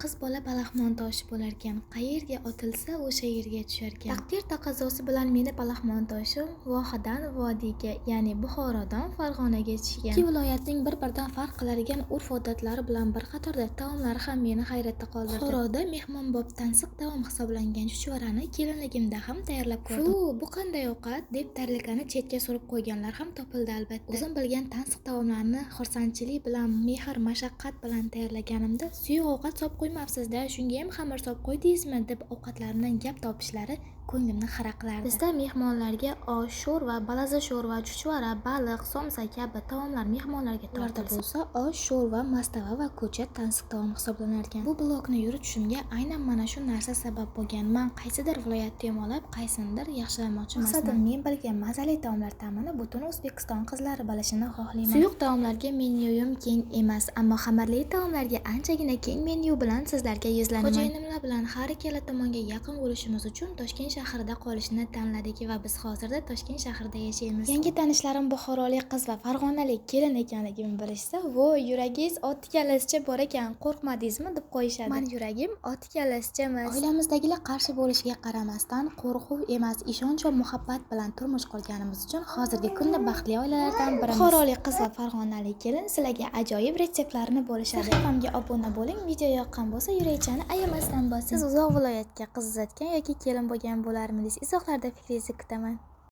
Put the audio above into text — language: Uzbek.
Qiz bola palaxmon toshi bo'larkan, qayerga otilsa o'sha yerga tusharkan. Taqdir taqozosi bilan meni palaxmon toshim vohadan vodiyga, ya'ni Buxorodan Farg'onaga tushgan. Ikki viloyatning bir-biridan farq qiladigan urf-odatlari bilan bir qatorda taomlari ham meni hayratda qoldirdi. Buxoroda mehmonbop tansiq taom hisoblangan chuchvarani kelinligimda ham tayyorlab ko'rdim. Fu, bu qanday ovqat deb tarelkani chetga surib qo'yganlar ham topildi albatta. O'zim bilgan tansiq taomlarni xursandchilik bilan, mehr, mashaqqat bilan tayyorlaganimda suyuq ovqat solib qo'ymabsiz-da, shunga ham xamir solib qo'ydingizmi deb ovqatlarimdan gap topishlari ko'nglimni xira qilardi. Bizda mehmonlarga osh, sho'rva, balaza sho'rva, chuchvara, baliq, somsa kabi taomlar mehmonlarga tortilsa, bo'lsa osh, sho'rva, mastava va ko'chat tansiq taom hisoblanar ekan. Bu blogni yuritishimga aynan mana shu narsa sabab bo'lgan. Men qaysidir viloyatni yomonlab, qaysinidir yaxshilamoqchi emasman. Maqsadim men bilgan mazali taomlar ta'mini butun O'zbekiston qizlari bilishini xohlayman. Suyuq taomlarga menyuim keng emas, ammo xamirli taomlarga anchagina keng menyu bilan sizlarga yuzlanaman. Xo'jayinimlar bilan har ikkala tomonga yaqin bo'lishimiz uchun Toshkent shahrida qolishni tanladik va biz hozirda Toshkent shahrida yashaymiz. Yangi tanishlarim buxorolik qiz va farg'onalik kelin ekanligimni bilishsa, "Voy, yuragingiz ot kallasicha bor ekan, qo'rqmadingizmi?" deb qo'yishadi. Man yuragim ot kallasicha emas. Oilamizdagilar qarshi bo'lishiga qaramasdan, qo'rquv emas, ishonch va muhabbat bilan turmush qurganimiz uchun hozirgi kunda baxtli oilalardan birimiz. Buxorolik qiz va farg'onalik kelin sizlarga ajoyib retseptlarni bo'lishadi. Sahifamga obuna bo'ling, video yoqqan bo'lsa yurakchani ayamasdan bosing. Siz uzoq viloyatga qiz uzatgan yoki kelin bo'lgan bo'larmidingiz? Izohlarda fikringizni kutaman.